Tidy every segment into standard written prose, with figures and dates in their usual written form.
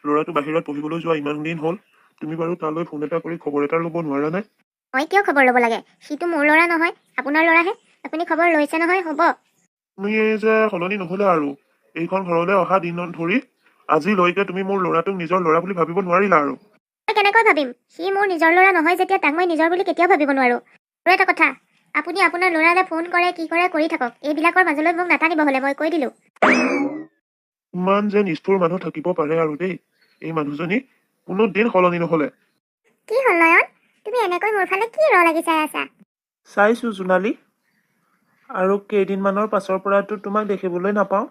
ল'ৰাটো বাহিৰত পঢ়িবলৈ যোৱা ইমান দিন হ'ল, তুমি বাৰু তালৈ ফোন এটা কৰি খবৰ এটা ল'ব নোৱাৰানে? মই কিয় খবৰ ল'ব লাগে? সিটো মোৰ ল'ৰা নহয়, আপোনাৰ ল'ৰাহে। আপুনি খবৰ লৈছে নহয়, হ'ব। তুমি যে সলনি নহ'লা আৰু। এইখন ঘৰলৈ অহা দিনত ধৰি আজিলৈকে তুমি মোৰ ল'ৰাটোক নিজৰ ল'ৰা বুলি ভাবিব নোৱাৰিলা আৰু। মই কেনেকৈ ভাবিম? সি মোৰ নিজৰ ল'ৰা নহয় যেতিয়া তাক মই নিজৰ বুলি কেতিয়াও ভাবিব নোৱাৰোঁ। আৰু এটা কথা, আপুনি আপোনাৰ ল'ৰালৈ ফোন কৰে কি কৰে কৰি থাকক, এইবিলাকৰ মাজলৈ মোক নাটানিব হ'লে, মই কৈ দিলোঁ। ইমান যে নিষ্ঠুৰ মানুহ থাকিব পাৰে আৰু দেই। এই মানুহজনী কোনো দিন সলনি নহ'লে। কি হ'ল নয়ন, তুমি এনেকৈ মোৰ ফালে কি ৰ লাগি চাই আছা? চাইছোঁ জোনালী, আৰু কেইদিনমানৰ পাছৰ পৰাতো তোমাক দেখিবলৈ নাপাওঁ,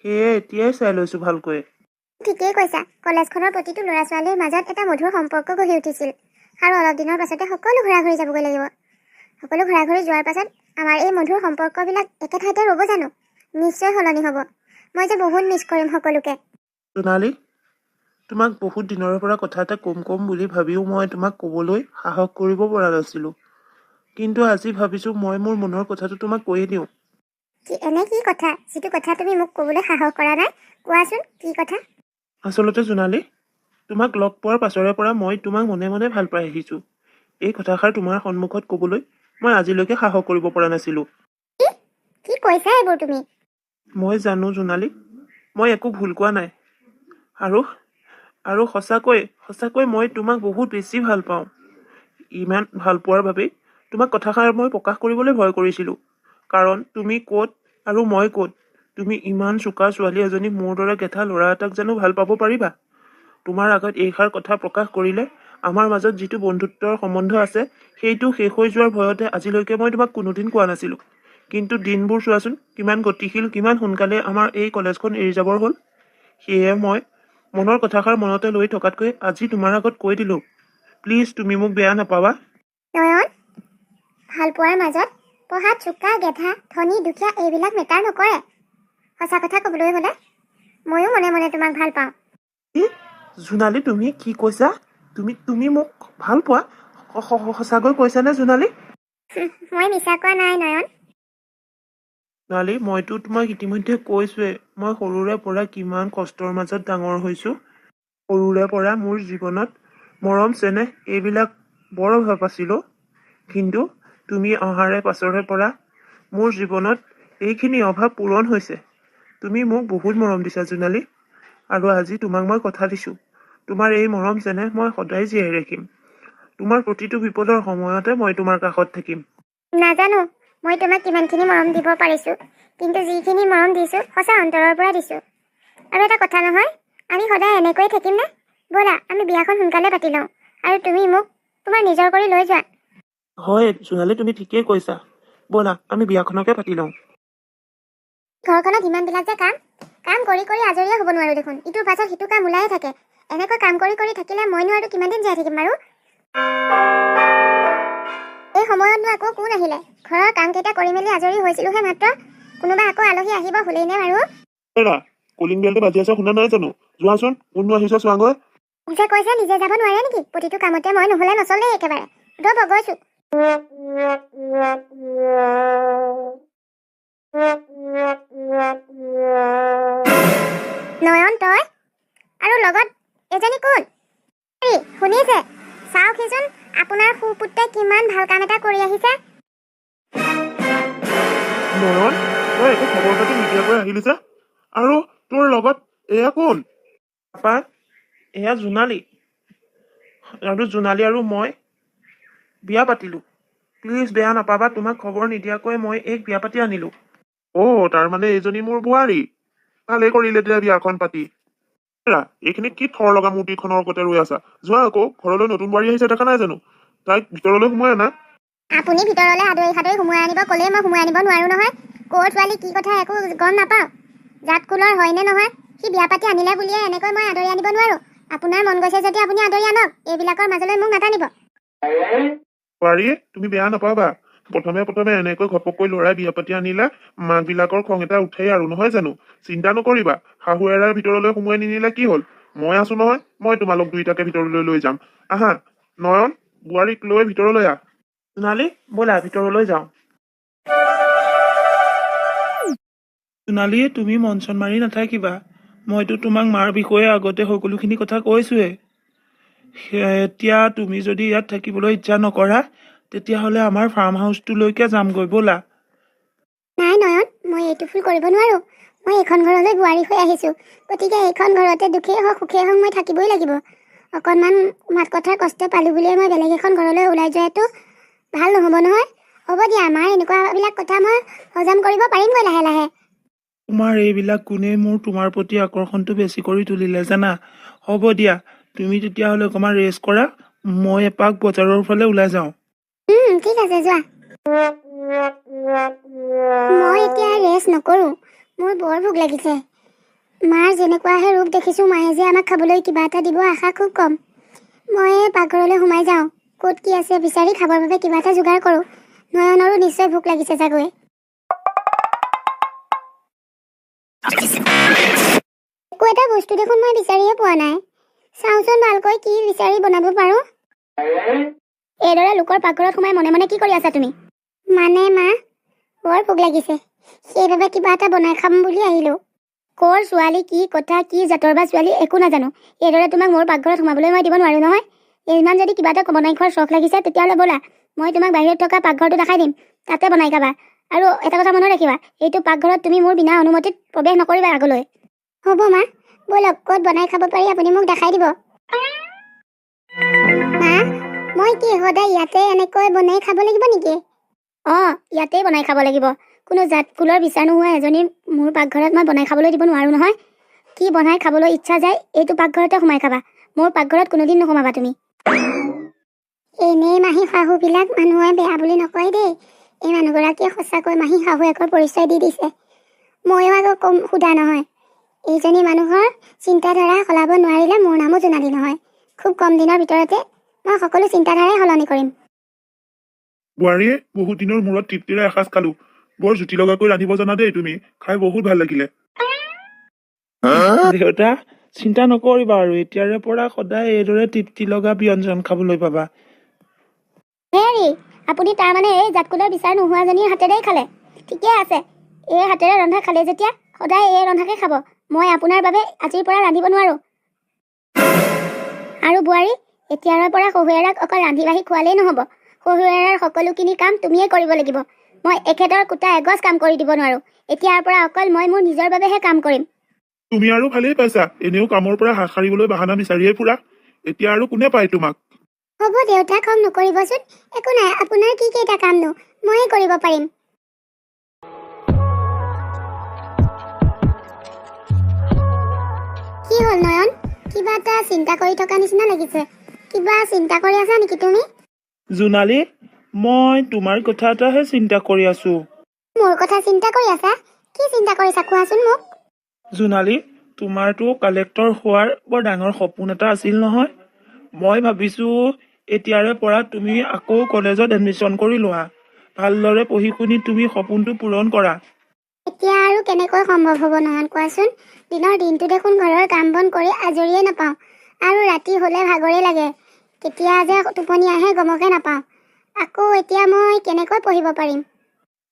সেয়ে এতিয়াই চাই লৈছোঁ ভালকৈ। ঠিকেই কৈছা, কলেজখনৰ প্ৰতিটো ল'ৰা ছোৱালীৰ মাজত এটা মধুৰ সম্পৰ্ক গঢ়ি উঠিছিল আৰু অলপ দিনৰ পাছতে সকলো ঘৰা ঘৰি যাবগৈ লাগিব। সকলো ঘৰা ঘৰি যোৱাৰ পাছত আমাৰ এই মধুৰ সম্পৰ্কবিলাক একে ঠাইতে ৰ'ব জানো? নিশ্চয় সলনি হ'ব। মই যে বহুত মিছ কৰিম সকলোকে। জোনালী, তোমাক বহুত দিনৰে পৰা কথা এটা ক'ম ক'ম বুলি ভাবিও মই তোমাক ক'বলৈ সাহস কৰিব পৰা নাছিলোঁ, কিন্তু আজি ভাবিছোঁ মই মোৰ মনৰ কথাটো তোমাক কৈয়ে দিওঁ। কি এনে কি কথা যিটো কথা তুমি মোক ক'বলৈ সাহস কৰা নাই? কোৱাচোন কি কথা? আচলতে জোনালী, তোমাক লগ পোৱাৰ পাছৰে পৰা মই তোমাক মনে মনে ভাল পাই আহিছোঁ। এই কথাষাৰ তোমাৰ সন্মুখত ক'বলৈ মই আজিলৈকে সাহস কৰিব পৰা নাছিলোঁ। কি কৈছা এইবোৰ তুমি? মই জানো জোনালী, মই একো ভুল কোৱা নাই, আৰু আৰু সঁচাকৈ সঁচাকৈ মই তোমাক বহুত বেছি ভাল পাওঁ। ইমান ভাল পোৱাৰ বাবেই তোমাক কথাষাৰ মই প্ৰকাশ কৰিবলৈ ভয় কৰিছিলোঁ, কাৰণ তুমি ক'ত আৰু মই ক'ত। তুমি ইমান চোকা ছোৱালী এজনী মোৰ দৰে গেধা ল'ৰা এটাক জানো ভাল পাব পাৰিবা? তোমাৰ আগত এইষাৰ কথা প্ৰকাশ কৰিলে আমাৰ মাজত যিটো বন্ধুত্বৰ সম্বন্ধ আছে সেইটো শেষ হৈ যোৱাৰ ভয়তে আজিলৈকে মই তোমাক কোনোদিন কোৱা নাছিলোঁ। কিন্তু দিনবোৰ চোৱাচোন কিমান গতিশীল, কিমান সোনকালে আমাৰ এই কলেজখন এৰি যাবৰ হ'ল। সেয়ে মই মনৰ কথাষাৰ মনতে লৈ থকাতকৈ আজি তোমাৰ আগত কৈ দিলোঁ। প্লিজ তুমি মোক বেয়া নাপাবা। নয়ন, ভাল পোৱাৰ মাজত পঢ়াত চোকা গেধা ধনী দুখীয়া এইবিলাক মেটাৰ নকৰে। সঁচা কথা ক'বলৈ হ'লে ময়ো মনে মনে তোমাক ভাল পাওঁ। কি জোনালী, তুমি কি কৈছা? তুমি তুমি মোক ভাল পোৱা? সঁচাকৈ কৈছানে জোনালী? মই মিছা কোৱা নাই নয়ন। জোনালী, মইতো তোমাক ইতিমধ্যে কৈছোৱেই, মই সৰুৰে পৰা কিমান কষ্টৰ মাজত ডাঙৰ হৈছোঁ। সৰুৰে পৰা মোৰ জীৱনত মৰম চেনেহ এইবিলাক বৰ অভাৱ আছিল অ'। কিন্তু তুমি অহাৰে পাছৰে পৰা মোৰ জীৱনত এইখিনি অভাৱ পূৰণ হৈছে। তুমি মোক বহুত মৰম দিছা জোনালী, আৰু আজি তোমাক মই কথা দিছোঁ, তোমাৰ এই মৰম চেনেহ মই সদায় জীয়াই ৰাখিম। তোমাৰ প্ৰতিটো বিপদৰ সময়তে মই তোমাৰ কাষত থাকিম। নাজানো মই তোমাক কিমানখিনি মৰম দিব পাৰিছোঁ, কিন্তু যিখিনি মৰম দিছোঁ সঁচা অন্তৰৰ পৰা দিছোঁ। আৰু এটা কথা নহয়, আমি সদায় এনেকৈয়ে থাকিমনে? ব'লা আমি বিয়াখন সোনকালে পাতি লওঁ আৰু তুমি মোক তোমাৰ নিজৰ কৰি লৈ যোৱা। হয় জোনালী, তুমি ঠিকেই কৈছা, ব'লা আমি বিয়াখনকে পাতি লওঁ। ঘৰখনত ইমানবিলাক যে কাম, কাম কৰি কৰি আজৰিয়ে হ'ব নোৱাৰোঁ দেখোন। ইটোৰ পাছত সিটো কাম ওলায়ে থাকে। এনেকৈ কাম কৰি কৰি থাকিলে মইনো আৰু কিমান দিন জীয়াই থাকিম বাৰু? এই সময়তনো আকৌ কোন আহিলে? ঘৰৰ কামকেইটা কৰি মেলি আজৰি হৈছিলোহে মাত্ৰ, কোনোবা আকৌ আলহী আহিব হ'লেই নে বাৰু? এৰা, কলিং বেলটো বাজি আছে শুনা নাই জানো? যোৱাচোন কোননো আহিছে চোৱাগৈ। মোক যে কৈছে নিজে যাব নোৱাৰে নেকি? প্ৰতিটো কামতে মই নহ'লে নচলেই একেবাৰে। ৰ'ব গৈছোঁ। নয়ন তই আৰু লগত এজনী কোন? হেৰি, শুনিছে? চাওকহিচোন আপোনাৰ সুপুত্ৰই কিমান ভাল কাম এটা কৰি আহিছে। নয়ন, তই একো খবৰ পাতি নিদিয়াকৈ আহিলি যে, আৰু তোৰ লগত এয়া কোন? পাপা, এয়া জোনালী, আৰু জোনালী আৰু মই বিয়া পাতিলোঁ। প্লিজ বেয়া নাপাবা, তোমাক খবৰ নিদিয়াকৈ মই এইক বিয়া পাতি আনিলোঁ। অ', তাৰমানে এইজনী মোৰ বোৱাৰী। ভালেই কৰিলে তেতিয়া বিয়াখন পাতি। এৰা, এইখিনিত কি থৰ লগা মূৰ্তিখনৰ গতে ৰৈ আছা? যোৱা আকৌ, ঘৰলৈ নতুন বোৱাৰী আহিছে দেখা নাই জানো? তাইক ভিতৰলৈ সোমোৱাই আনা। আপুনি ভিতৰলৈ আদৰি সাদৰি সোমোৱাই আনিব ক'লেই মই সোমোৱাই আনিব নোৱাৰোঁ নহয়। ক'ৰ ছোৱালী কি কথা একো গম নাপাওঁ, জাত কুলৰ হয়নে নহয়। সি বিয়া পাতি আনিলে বুলিয়ে এনেকৈ মই আদৰি আনিব নোৱাৰোঁ। আপোনাৰ মন গৈছে যদি আপুনি আদৰি আনক, এইবিলাকৰ মাজলৈ মোক নাটানিব। বোৱাৰী, তুমি বেয়া নাপাবা। প্ৰথমে প্ৰথমে এনেকৈ ঘপককৈ ল'ৰাই বিয়া পাতি আনিলে মাকবিলাকৰ খং এটা উঠেই আৰু, নহয় জানো? চিন্তা নকৰিবা, শাহু এৰাৰ ভিতৰলৈ সোমোৱাই নিনিলে কি হ'ল? মই আছো নহয়, মই তোমালোক দুইটাকে ভিতৰলৈ লৈ যাম। আহা নয়ন, বোৱাৰীক লৈ ভিতৰলৈ আহ। জোনালী, ব'লা ভিতৰলৈ যাওঁ। জোনালী, তুমি মন চন মাৰি নাথাকিবা, মইতো তোমাক মাৰ বিষয়ে আগতে সকলোখিনি কথা কৈছোঁৱেই। এতিয়া তুমি যদি ইয়াত থাকিবলৈ ইচ্ছা নকৰা, তেতিয়াহ'লে আমাৰ ফাৰ্ম হাউচটোলৈকে যামগৈ ব'লা। নাই নয়ন, মই এইটো ভুল কৰিব নোৱাৰোঁ। মই এইখন ঘৰলৈ বোৱাৰী হৈ আহিছোঁ, গতিকে এইখন ঘৰতে দুখেই হওক সুখেই হওক মই থাকিবই লাগিব। অকণমান মাত কথাৰ কষ্ট পালোঁ বুলিয়ে মই বেলেগ এখন ঘৰলৈ ওলাই যোৱাটো ভাল নহ'ব নহয়। হ'ব দিয়া, মাৰ এনেকুৱাবিলাক কথা মই হজম কৰিব পাৰিমগৈ লাহে লাহে। তোমাৰ এইবিলাক গুণেই মোৰ তোমাৰ প্ৰতি আকৰ্ষণটো বেছি কৰি তুলিলে জানা। হ'ব দিয়া, তুমি তেতিয়াহ'লে অকণমান ৰেষ্ট কৰা, মই এপাক বজাৰৰ ফালে ওলাই যাওঁ। ঠিক আছে, যোৱা। মই এতিয়া ৰেষ্ট নকৰোঁ, মোৰ বৰ ভোক লাগিছে। মাৰ যেনেকুৱাহে ৰূপ দেখিছোঁ, মায়ে যে আমাক খাবলৈ কিবা এটা দিব আশা খুব কম। মই পাকঘৰলৈ সোমাই যাওঁ, ক'ত কি আছে বিচাৰি খাবৰ বাবে কিবা এটা যোগাৰ কৰোঁ। নয়নৰো নিশ্চয় ভোক লাগিছে চাগৈ। একো এটা বস্তু দেখোন মই বিচাৰিয়ে পোৱা নাই। চাওঁচোন ভালকৈ কি বিচাৰি বনাব পাৰোঁ। এইদৰে লোকৰ পাকঘৰত সোমাই মনে মনে কি কৰি আছা তুমি? মানে মা, বৰ ভোক লাগিছে, সেইবাবে কিবা এটা বনাই খাম বুলি আহিলোঁ। ক'ৰ ছোৱালী, কি কথা, কি জাতৰ বা ছোৱালী একো নাজানো। এইদৰে তোমাক মোৰ পাকঘৰত সোমাবলৈ মই দিব নোৱাৰোঁ নহয়। ইমান যদি কিবা এটা বনাই খোৱাৰ চখ লাগিছে, তেতিয়াহ'লে ব'লা, মই তোমাক বাহিৰত থকা পাকঘৰটো দেখাই দিম, তাতে বনাই খাবা। আৰু এটা কথা মনত ৰাখিবা, এইটো পাকঘৰত তুমি মোৰ বিনা অনুমতিত প্ৰৱেশ নকৰিবা আগলৈ। হ'ব মা, ব'লক, ক'ত বনাই খাব পাৰি আপুনি মোক দেখাই দিব। মা, মই কি সদায় ইয়াতে এনেকৈ বনাই খাব লাগিব নেকি? অঁ, ইয়াতেই বনাই খাব লাগিব। কোনো জাত কুলৰ বিচাৰ নোহোৱা এজনী মোৰ পাকঘৰত মই বনাই খাবলৈ দিব নোৱাৰোঁ নহয়। কি বনাই খাবলৈ ইচ্ছা যায় এইটো পাকঘৰতে সোমাই খাবা, মোৰ পাকঘৰত কোনোদিন নোসোমাবা তুমি। এনেই মাহী শাহুবিলাক মানুহে বেয়া বুলি নকয় দেই। এই মানুহগৰাকীয়ে সঁচাকৈ মাহী শাহুৱেকৰ পৰিচয় দি দিছে। ময়ো আকৌ কম সোধা নহয়। এইজনী মানুহৰ চিন্তাধাৰা সলাব নোৱাৰিলে মোৰ নামো জোনালী নহয়। খুব কম দিনৰ ভিতৰতে মই সকলো চিন্তাধাৰাই সলনি কৰিম। বোৱাৰীয়ে, বহুত দিনৰ মূৰত তৃপ্তিৰে এসাঁজ খালো। বৰ জুতি লগাকৈ ৰান্ধিব জানা দেই তুমি, খাই বহুত ভাল লাগিলে। দেউতা, চিন্তা নকৰিবা আৰু, এতিয়াৰে পৰা সদায় এইদৰে তৃপ্তি লগা ব্যঞ্জন খাবলৈ পাবা। হেৰি, আপুনি তাৰমানে এই জাতকুলৰ বিচাৰ নোহোৱাজনীৰ হাতেৰেই খালে? ঠিকে আছে, এই হাতেৰে ৰন্ধা খালে যেতিয়া সদায় এই ৰন্ধাকে খাব। মই আপোনাৰ বাবে আজিৰ পৰা ৰান্ধিব নোৱাৰোঁ। আৰু বোৱাৰী, এতিয়াৰে পৰা শহুৱেৰাক অকল ৰান্ধি বাঢ়ি খোৱালেই নহ'ব, শহুৱেৰাৰ সকলোখিনি কাম তুমিয়েই কৰিব লাগিব। মই এখেতৰ কোটা এগছ কাম কৰি দিব নোৱাৰোঁ। এতিয়াৰ পৰা অকল মই মোৰ নিজৰ বাবেহে কাম কৰিম। তুমি আৰু ভালেই পাইছা, এনেও কামৰ পৰা হাত সাৰিবলৈ বাহানা বিচাৰিয়ে ফুৰা। এতিয়া আৰু কোনে পায় তোমাক? হ'ব দেউতা, খং নকৰিবচোন। একো নাই, আপোনাৰ কি কেইটা কামনো, ময়ে কৰিব পাৰিম। কি হ'ল নয়ন, কিবা এটা চিন্তা কৰি থকা নিচিনা লাগিছে। কিবা চিন্তা কৰি আছা নেকি তুমি? জোনালী, মই তোমাৰ কথা এটাহে চিন্তা কৰি আছো। মোৰ কথা চিন্তা কৰি আছা? কি চিন্তা কৰিছা কোৱাচোন মোক। জোনালী, তোমাৰতো কালেক্টৰ হোৱাৰ বৰ ডাঙৰ সপোন এটা আছিল নহয়। মই ভাবিছো এতিয়াৰে পৰা তুমি আকৌ কলেজত এডমিশ্যন কৰি লোৱা, ভালদৰে পঢ়ি শুনি তুমি সপোনটো পূৰণ কৰা। এতিয়া আৰু কেনেকৈ সম্ভৱ হ'ব নয়ন কোৱাচোন? দিনৰ দিনটো দেখোন ঘৰৰ কাম বন কৰি আজৰিয়ে নাপাওঁ, আৰু ৰাতি হ'লে ভাগৰেই লাগে, কেতিয়া যে টোপনি আহে গমকে নাপাওঁ। আকৌ এতিয়া মই কেনেকৈ পঢ়িব পাৰিম?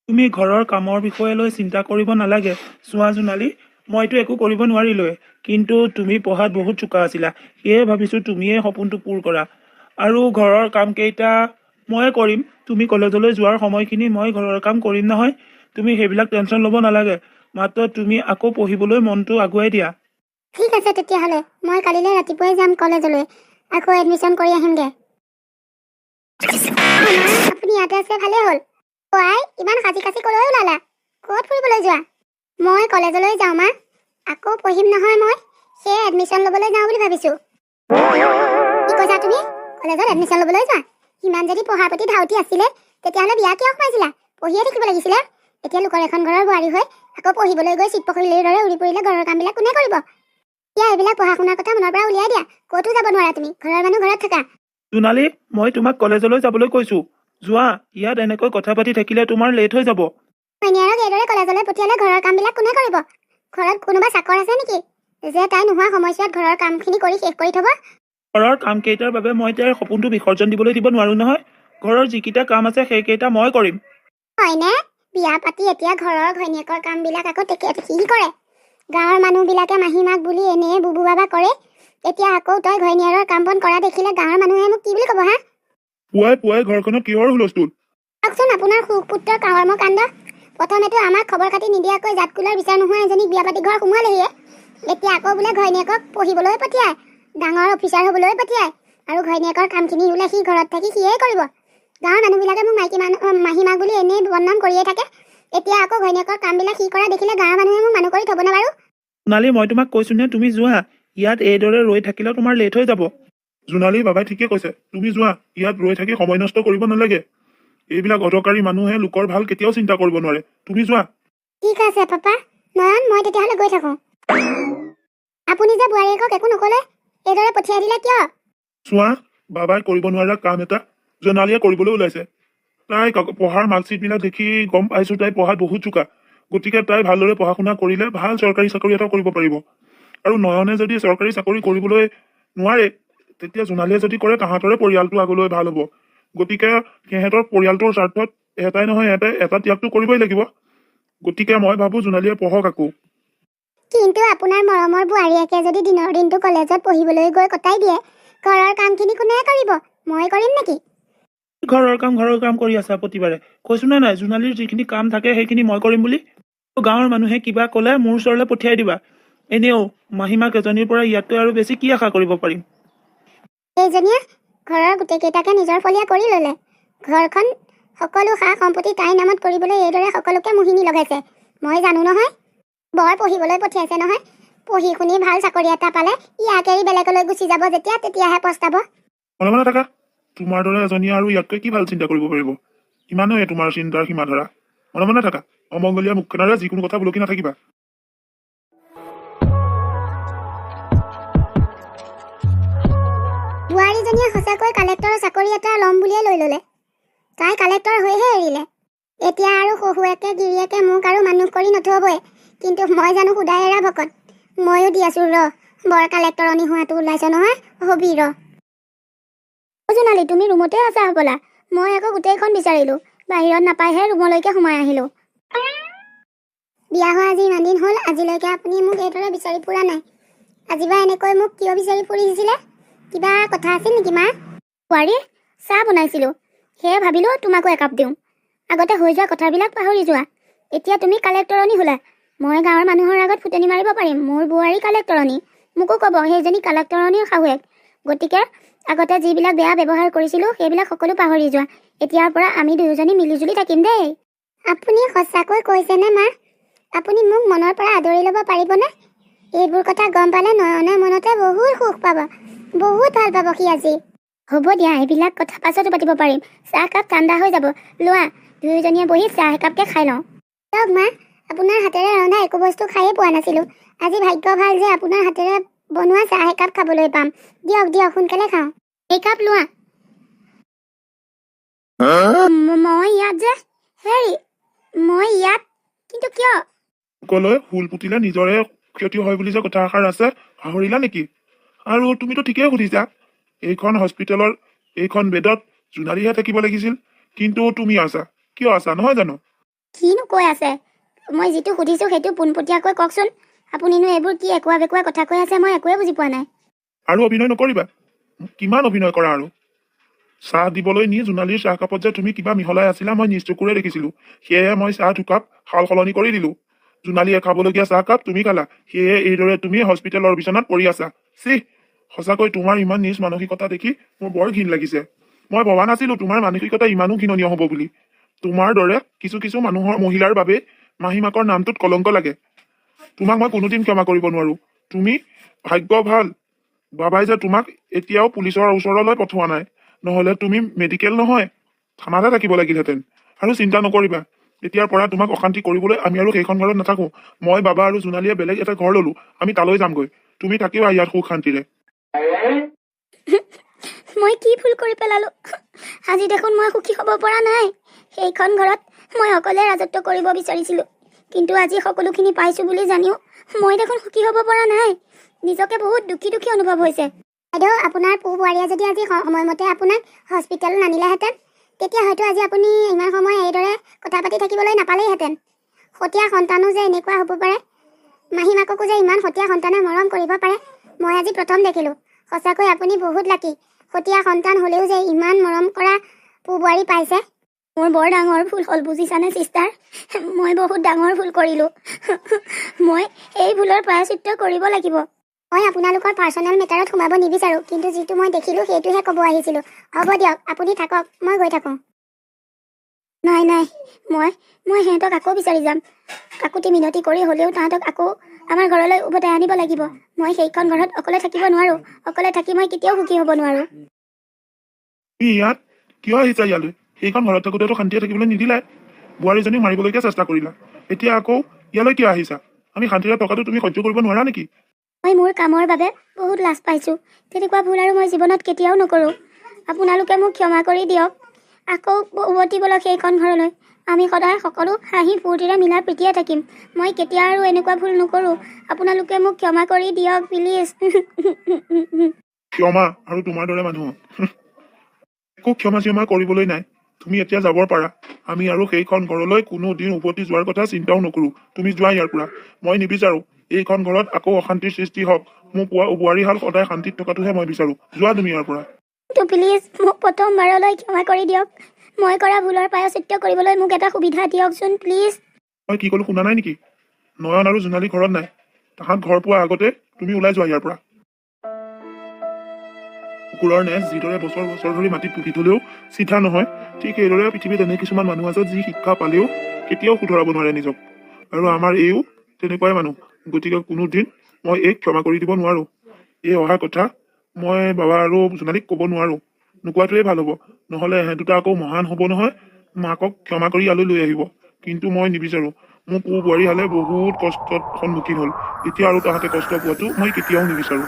তুমি ঘৰৰ কামৰ বিষয়ে লৈ চিন্তা কৰিব নালাগে। চোৱা জোনালী, মইতো একো কৰিব নোৱাৰিলোৱে, কিন্তু তুমি পঢ়াত বহুত চোকা আছিলা, সেয়ে ভাবিছোঁ তুমিয়ে সপোনটো পূৰ কৰা। আৰু ঘৰৰ কামকেইটা ময়ে কৰিম, তুমি কলেজলৈ যোৱাৰ সময়খিনি মই ঘৰৰ কাম কৰিম নহয়। তুমি সেইবিলাক টেনশ্যন ল'ব নালাগে, মাত্ৰ তুমি আকৌ পঢ়িবলৈ মনটো আগুৱাই দিয়া। ঠিক আছে তেতিয়াহ'লে, মই কালিলৈ ৰাতিপুৱাই যাম কলেজলৈ, আকৌ এডমিশ্যন কৰি আহিমগৈ। আপুনি ইয়াতে আছে, ভালেই হ'ল। আই, ইমান সাজি কাচি ক'লৈ ওলালা? ক'ত ফুৰিবলৈ যোৱা? মই কলেজলৈ যাওঁ মা, আকৌ পঢ়িম নহয় মই, সেয়ে এডমিশ্যন ল'বলৈ যাওঁ বুলি ভাবিছোঁ। কি কৈছা তুমি? কলেজত এডমিশ্যন ল'বলৈ যোৱা? ইমান যদি পঢ়াৰ প্ৰতি ধাউতি আছিলে তেতিয়াহ'লে বিয়া কিয় সোমাইছিলা? পঢ়িয়ে থাকিব লাগিছিলে। এতিয়া লোকৰ এখন ঘৰৰ বোৱাৰী হৈ আকৌ পঢ়িবলৈ গৈ চিট পখিলিৰ দৰে উৰি পৰিলে ঘৰৰ কামবিলাক কোনে কৰিব? এতিয়া এইবিলাক পঢ়া শুনাৰ কথা মনৰ পৰা উলিয়াই দিয়া, ক'তো যাব নোৱাৰা তুমি, ঘৰৰ মানুহ ঘৰত থাকা। জোনালী, মই তোমাক কলেজলৈ যাবলৈ কৈছো, যোৱা। ইয়াত এনেকৈ কথা পাতি থাকিলে তোমাৰ লেট হৈ যাব। ঘৈণীয়েৰক এইদৰে কলেজলৈ পঠিয়ালে ঘৰৰ কামবিলাক কোনে কৰিব? ঘৰত কোনোবা চাকৰ আছে নেকি যে তাই নোহোৱা সময়ছোৱাত ঘৰৰ কামখিনি কৰি শেষ কৰি থ'ব? ঘৰৰ কামকেইটাৰ বাবে মই তাইৰ সপোনটো বিসৰ্জন দিবলৈ দিব নোৱাৰো নহয়। ঘৰৰ যিকেইটা কাম আছে সেইকেইটা মই কৰিম। হয়নে? বিয়া পাতি এতিয়া ঘৰৰ ঘৈণীয়েকৰ কামবিলাক আকৌ তেখেত সি কৰে। গাঁৱৰ মানুহবিলাকে মাহীমাক বুলি এনেয়ে বুবু বাবা কৰে, এতিয়া আকৌ তই ঘৈণীয়েৰৰ কাম বন কৰা দেখিলে গাঁৱৰ মানুহে মোক কি বুলি ক'ব? হা, পুৱাই পুৱাই ঘৰখনত কিহৰ হুলস্থুল? চাওকচোন আপোনাৰ সুপুত্ৰৰ কৰ্মকাণ্ড। প্ৰথমেতো আমাক খবৰ খাতি নিদিয়াকৈ জাত কুলৰ বিচাৰ নোহোৱা এজনীক বিয়া পাতি ঘৰ সোমোৱালেহিয়ে, এতিয়া আকৌ বোলে ঘৈণীয়েকক পঢ়িবলৈ পঠিয়ায়, ডাঙৰ অফিচাৰ হ'বলৈ পঠিয়ায়, আৰু ঘৈণীয়েকৰ কামখিনি বোলে সি ঘৰত থাকি সিয়েই কৰিব। গাঁৱৰ মানুহবিলাকে মোক মাইকী মানুহ মাহীমাক বুলি এনেই বদনাম কৰিয়ে থাকে, এতিয়া আকৌ ঘৈণীয়েকৰ কামবিলাক সি কৰা দেখিলে গাঁৱৰ মানুহে মোক মানুহ কৰি থ'ব নে বাৰু? জোনালী, মই তোমাক কৈছোনে তুমি যোৱা, ইয়াত এইদৰে ৰৈ থাকিলেও তোমাৰ লেট হৈ যাব। জোনালী, বাবাই ঠিকে কৈছে, তুমি যোৱা, ইয়াত ৰৈ থাকি সময় নষ্ট কৰিব নালাগে। এইবিলাক অদৰকাৰী মানুহে লোকৰ ভাল কেতিয়াও চিন্তা কৰিব নোৱাৰে, তুমি যোৱা। ঠিক আছে পাপা। নয়ন, মই তেতিয়াহ'লে গৈ থাকোঁ। আপুনি যে বোৱাৰীয়েকক একো নক'লে, এইদৰে পঠিয়াই দিলে কিয়? চোৱা, বাবাই কৰিব নোৱাৰা কাম এটা জোনালীয়ে কৰিবলৈ ওলাইছে। তাই পঢ়াৰ মাৰ্কশ্বিটবিলাক দেখি গম পাইছোঁ তাই পঢ়াত বহুত চোকা, গতিকে তাই ভালদৰে পঢ়া শুনা কৰিলে ভাল চৰকাৰী চাকৰি এটা কৰিব পাৰিব। আৰু নয়নে যদি চৰকাৰী চাকৰি কৰিবলৈ নোৱাৰে, তেতিয়া জোনালীয়ে যদি কৰে তাহাঁতৰে পৰিয়ালটো আগলৈ ভাল হ'ব। গতিকে সিহঁতৰ পৰিয়ালটোৰ স্বাৰ্থত এটাই নহয় এটাই এটা ত্যাগটো কৰিবই লাগিব। গতিকে মই ভাবোঁ জোনালীয়ে পঢ়ক আকৌ। কিন্তু আপোনাৰ মৰমৰ বোৱাৰীয়েকে যদি দিনৰ দিনটো কলেজত পঢ়িবলৈ গৈ কটাই দিয়ে, ঘৰৰ কামখিনি কোনে কৰিব? মই কৰিম নেকি? ঘৰৰ কাম ঘৰৰ কাম কৰি আছা প্ৰতিবাৰে। কৈছো নে নাই জোনালীৰ যিখিনি কাম থাকে সেইখিনি মই কৰিম বুলি? গাঁৱৰ মানুহে কিবা ক'লে মোৰ ওচৰলৈ পঠিয়াই দিবা। এনেও মাহীমাক এজনীৰ পৰা ইয়াতকৈ আৰু বেছি কি আশা কৰিব পাৰিম? এইজনীয়ে ঘৰৰ গোটেইকেইটাকে নিজৰ ফলীয়া কৰি ল'লে। ঘৰখন সকলো সা সম্পত্তি তাইৰ নামত কৰিবলৈ এইদৰে সকলোকে মোহিনী লগাইছে। মই জানো নহয়, বৰ পঢ়িবলৈ পঠিয়াইছে নহয়, পঢ়ি শুনি ভাল চাকৰি এটা পালে ইয়াক এৰি বেলেগলৈ গুচি যাব, যেতিয়া তেতিয়াহে পস্তাব। মনে মনে থাকা, তোমাৰ দৰে এজনীয়ে আৰু ইয়াতকৈ কি ভাল চিন্তা কৰিব পাৰিব? ইমানেই তোমাৰ চিন্তাৰ সীমাধাৰা। মনে মনে থাকা, অমংগলীয়া মুখখনেৰে যিকোনো কথা বুলকি নাথাকিবা। বোৱাৰীজনীয়ে সঁচাকৈ কালেক্টৰৰ চাকৰি এটা ল'ম বুলিয়ে লৈ ল'লে। তাই কালেক্টৰ হৈহে এৰিলে। এতিয়া আৰু শহুৱেকে গিৰিয়েকে মোক আৰু মানুহ কৰি নথবই। কিন্তু মই জানো সুদাই এৰা ভকত। ময়ো দি আছো ৰ, বৰ কালেক্টৰণী হোৱাটো ওলাইছ নহয়, হবি ৰ। জোনালী, তুমি ৰুমতে আছা হ'বলা? মই আকৌ গোটেইখন বিচাৰিলোঁ, বাহিৰত নাপাইহে ৰুমলৈকে সোমাই আহিলোঁ। বিয়া হোৱা আজি ইমান দিন হ'ল, আজিলৈকে আপুনি মোক এইদৰে বিচাৰি ফুৰা নাই। আজি বা এনেকৈ মোক কিয় বিচাৰি ফুৰিছিলে? কিবা কথা আছিল নেকি মা? বোৱাৰী, চাহ বনাইছিলোঁ, সেয়ে ভাবিলোঁ তোমাকো একাপ দিওঁ। আগতে হৈ যোৱা কথাবিলাক পাহৰি যোৱা। এতিয়া তুমি কালেক্টৰণী হ'লা, মই গাঁৱৰ মানুহৰ আগত ফুটনি মাৰিব পাৰিম, মোৰ বোৱাৰী কালেক্টৰণী। মোকো ক'ব সেইজনী কালেক্টৰণীৰ শাহুৱেক। গতিকে আগতে যিবিলাক বেয়া ব্যৱহাৰ কৰিছিলোঁ সেইবিলাক সকলো পাহৰি যোৱা। এতিয়াৰ পৰা আমি দুয়োজনী মিলিজুলি থাকিম দেই। আপুনি সঁচাকৈ কৈছেনে মা? আপুনি মোক মনৰ পৰা আদৰি ল'ব পাৰিবনে? এইবোৰ কথা গম পালে নয়নে মনতে বহুত সুখ পাব, বহুত ভাল পাব সি আজি। হ'ব দিয়া, এইবিলাক কথা পাছতো পাতিব পাৰিম। চাহকাপ ঠাণ্ডা হৈ যাব, লোৱা দুয়োজনীয়ে বহি চাহ একাপকে খাই লওঁ। দিয়ক মা, আপোনাৰ হাতেৰে ৰন্ধা একো বস্তু খায়ে পোৱা নাছিলোঁ। আজি ভাগ্য ভাল যে আপোনাৰ হাতেৰে বনোৱা চাহ একাপ খাবলৈ পাম। দিয়ক দিয়ক, সোনকালে খাওঁ। এইকাপ লোৱা। মই ইয়াত যে হেৰি, মই ইয়াত কিন্তু কিয়? লোকলৈ হুল পুতিলে নিজৰে ক্ষতি হয় বুলি যে কথা এষাৰ আছে, পাহৰিলা নেকি? আৰু তুমিতো ঠিকেই সুধিছা, এইখন হস্পিটেলৰ এইখন বেডত জোনালীহে থাকিব লাগিছিল, কিন্তু তুমি আছা। কিয় আছা নহয় জানো? কিনো কৈ আছে? মই যিটো সুধিছোঁ সেইটো পোনপটীয়াকৈ কওকচোন। আপুনিনো এইবোৰ কি একোৱা বেকোৱা কথা কৈ আছে, মই একোৱে বুজি পোৱা নাই। আৰু অভিনয় নকৰিবা, কিমান অভিনয় কৰা আৰু। চাহ দিবলৈ নি জোনালীৰ চাহকাপত যে তুমি কিবা মিহলাই আছিলা মই নিজ চকুৰে দেখিছিলোঁ। সেয়েহে মই চাহ দুকাপ সাল সলনি কৰি দিলোঁ। জোনালীয়ে খাবলগীয়া চাহকাপ তুমি খালা, সেয়ে এইদৰে তুমি হস্পিটেলৰ বিচনাত পৰি আছা। চিহ, সঁচাকৈ তোমাৰ ইমান নিজ মানসিকতা দেখি মোৰ বৰ ঘিণ লাগিছে। মই ভবা নাছিলোঁ তোমাৰ মানসিকতা ইমানো ঘৃণনীয় হ'ব বুলি। তোমাৰ দৰে কিছু কিছু মানুহৰ মহিলাৰ বাবে মাহীমাকৰ নামটোত কলংক লাগে। তোমাক মই কোনোদিন ক্ষমা কৰিব নোৱাৰো। তুমি ভাগ্য ভাল বাবাই যে তোমাক এতিয়াও পুলিচৰ ওচৰলৈ পঠোৱা নাই, নহ'লে তুমি মেডিকেল নহয় থানাতে থাকিব লাগিলহেঁতেন। আৰু চিন্তা নকৰিবা, এতিয়াৰ পৰা তোমাক অশান্তি কৰিবলৈ আমি আৰু সেইখন ঘৰত নাথাকোঁ। মই, বাবা আৰু জোনালীয়ে বেলেগ এটা ঘৰ ল'লো, আমি তালৈ যামগৈ। তুমি থাকিবা ইয়াত সুখ শান্তিৰে। মই কি ভুল কৰি পেলালো? আজি দেখোন মই সুখী হ'ব পৰা নাই। সেইখন ঘৰত মই অকলে ৰাজত্ব কৰিব বিচাৰিছিলোঁ, কিন্তু আজি সকলোখিনি পাইছোঁ বুলি জানিও মই দেখোন সুখী হ'ব পৰা নাই। নিজকে বহুত দুখী দুখী অনুভৱ হৈছে। বাইদেউ, আপোনাৰ পো বোৱাৰীয়ে যদি আজি সময়মতে আপোনাক হস্পিটেল নানিলেহেঁতেন, তেতিয়া হয়তো আজি আপুনি ইমান সময় এইদৰে কথা পাতি থাকিবলৈ নাপালেইহেঁতেন। সতীয়া সন্তানো যে এনেকুৱা হ'ব পাৰে, মাহী মাককো যে ইমান সতীয়া সন্তানে মৰম কৰিব পাৰে, মই আজি প্ৰথম দেখিলোঁ। সঁচাকৈ আপুনি বহুত লাকি, সতীয়া সন্তান হ'লেও যে ইমান মৰম কৰা পু বোৱাৰী পাইছে। মোৰ বৰ ডাঙৰ ভুল হ'ল, বুজিছানে চিষ্টাৰ? মই বহুত ডাঙৰ ভুল কৰিলোঁ। মই এই ভুলৰ প্ৰায়শ্চিত্ত কৰিব লাগিব। মই আপোনালোকৰ পাৰ্চনেল মেটাৰত সোমাব নিবিচাৰোঁ, কিন্তু যিটো মই দেখিলোঁ সেইটোহে ক'ব আহিছিলোঁ। হ'ব দিয়ক, আপুনি থাকক, মই গৈ থাকোঁ। নাই নাই, মই মই সিহঁতক আকৌ বিচাৰি যাম। কাকুতি মিনতি কৰি হ'লেও তাহাঁতক আকৌ আমাৰ ঘৰলৈ উভতাই আনিব লাগিব। মই সেইখন ঘৰত অকলে থাকিব নোৱাৰোঁ। অকলে থাকি মই কেতিয়াও সুখী হ'ব নোৱাৰোঁ। তুমি ইয়াত কিয় আহিছা ইয়ালৈ? সেইখন ঘৰত থাকোঁতেতো শান্তিয়ে থাকিবলৈ নিদিলাই, বোৱাৰীজনীক মাৰিবলৈকে চেষ্টা কৰিলা। এতিয়া আকৌ ইয়ালৈ কিয় আহিছা? আমি শান্তিৰে থকাটো তুমি সহ্য কৰিব নোৱাৰা নেকি? মই মোৰ কামৰ বাবে বহুত লাজ পাইছোঁ। তেনেকুৱা ভুল আৰু মই জীৱনত কেতিয়াও নকৰোঁ। আপোনালোকে মোক ক্ষমা কৰি দিয়ক। আকৌ উভতি ব'লক সেইখন ঘৰলৈ। আমি সদায় সকলো হাঁহি ফূৰ্তিৰে মিলা প্ৰীতিয়ে থাকিম। মই কেতিয়া আৰু এনেকুৱা ভুল নকৰোঁ। আপোনালোকে মোক ক্ষমা কৰি দিয়ক, প্লিজ। ক্ষমা আৰু তোমাৰ দৰে মানুহ একো ক্ষমা চিয়মা কৰিবলৈ নাই। তুমি এতিয়া যাব পাৰা। আমি আৰু সেইখন ঘৰলৈ কোনো দিন উভতি যোৱাৰ কথা চিন্তাও নকৰোঁ। তুমি যোৱা ইয়াৰ পৰা। মই নিবিচাৰোঁ এইখন ঘৰত আকৌ অশান্তিৰ সৃষ্টি হওক। মোৰ পোৱা বোৱাৰীহাল সদায় শান্তিত থকাটোহে মই বিচাৰোঁ। যোৱা তুমি ইয়াৰ পৰা। কিন্তু প্লিজ, মোক প্ৰথমবাৰলৈ ক্ষমা কৰি দিয়ক। মই কৰা ভুলৰ প্ৰায়শ্চিত্ত কৰিবলৈ মোক এটা সুবিধা দিয়কচোন, প্লিজ। মই কি ক'লো শুনা নাই নেকি? নয়ন আৰু জোনালী ঘৰত নাই। তাহাঁত ঘৰ পোৱাৰ আগতে তুমি ওলাই যোৱা ইয়াৰ পৰা। কুকুৰৰ নেজ যিদৰে বছৰ বছৰ ধৰি মাটিত পুতি থলেও চিধা নহয়, ঠিক সেইদৰে পৃথিৱীত এনে কিছুমান মানুহ আছে যি শিক্ষা পালেও কেতিয়াও শুধৰাব নোৱাৰে নিজক। আৰু আমাৰ এইও তেনেকুৱাই মানুহ। গতিকে কোনোদিন মই এইক ক্ষমা কৰি দিব নোৱাৰো। এই অহা কথা মই বাবা আৰু জোনালীক ক'ব নোৱাৰো। নোকোৱাটোৱেই ভাল হ'ব। নহ'লে এহেঁত দুটা আকৌ মহান হ'ব নহয়, মাকক ক্ষমা কৰি ইয়ালৈ লৈ আহিব। কিন্তু মই নিবিচাৰো। মোৰ পু বোৱাৰীহালে বহুত কষ্টত সন্মুখীন হ'ল। এতিয়া আৰু তাহাঁতে কষ্ট পোৱাটো মই কেতিয়াও নিবিচাৰো।